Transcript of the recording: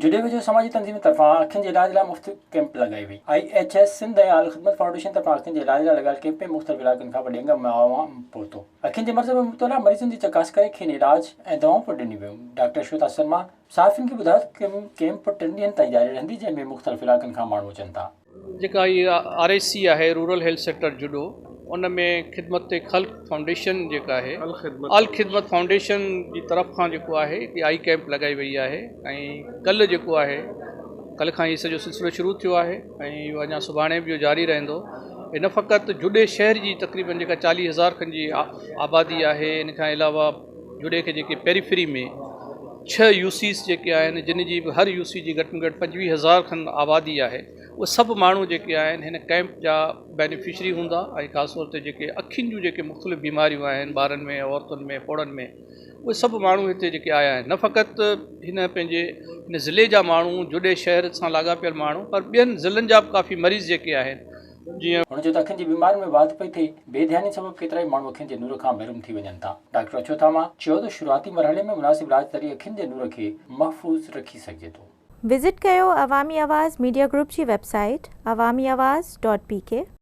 جڙي ويجهو سماجي تنظيم طرفان اکين جي علاج لاء مفت ڪئمپ لڳائي وئي. I H S Sindh ۽ Al Khidmat foundation طرفان اکين جي علاج لاء لڳايل ڪئمپ ۾ مختلف علائقن کان وڏي انگ ۾ عوام پهتو. اکين جي مرض ۾ مبتلا مريضن جي چڪاس ڪري کين علاج ۽ دوائون پڻ ڏنيون ويون. ڊاڪٽر اشوتا شرما صحافين کي ٻڌايو ته ڪئمپ ٽن ڏينهن تائين جاري رهندي جنهن ۾ مختلف علائقن کان ماڻهو اچن ٿا. جيڪا هي آر ايڇ سي آهي رورل هيلٿ سينٽر جڏو ان ۾ خدمت خلق فائونڊيشن جيڪا آهي الخدمت فائونڊيشن جي طرف کان جيڪو آهي هتي آئي ڪئمپ لڳائي وئي آهي ۽ ڪلهه جيڪو آهي ڪلهه کان هي سڄو سلسلو شروع ٿيو آهي ۽ اهو اڃا سڀاڻي به اهو جاري رهندو هي نه فقط جڏي شهر جي تقريبن جيڪا 40 هزار کن جي آبادي آهي ان کان علاوه جڏي کي جيڪي پيريفري ۾ ڇهه يو سيز جيڪي آهن جن جي به هر يو سي جي گهٽ ۾ گهٽ 25 هزار کن آبادي آهي اهي سڀ ماڻهو جيڪي آهن هن ڪئمپ جا بينيفشري هوندا ۽ خاص طور تي جيڪي اکين جون جيڪي مختلف بيماريون آهن ٻارن ۾ عورتن ۾ پوڙهن ۾ اهي سڀ ماڻهو هتي جيڪي آيا آهن نه فقط هن پنهنجي هن ضلعي جا ماڻهو جڏي شهر سان لاڳاپيل ماڻهو پر ٻين ضلعن جا به ڪافي مريض جيڪي آهن جيئن. هن چيو ته اکين جي بيمارين ۾ واڌ پئي ٿئي، بي ڌياني سبب ڪيترائي ماڻهو اکين جي نور کان محروم ٿي وڃن ٿا. ڊاڪٽر اڇوٿاما چيو ته شروعاتي مرحلي ۾ مناسب علاج ذريعي اکين جي نور کي محفوظ رکي سگهجي ٿو. وزٽ ڪيو عوامي آواز ميڊيا گروپ جي web site Awami Awaz dot P K.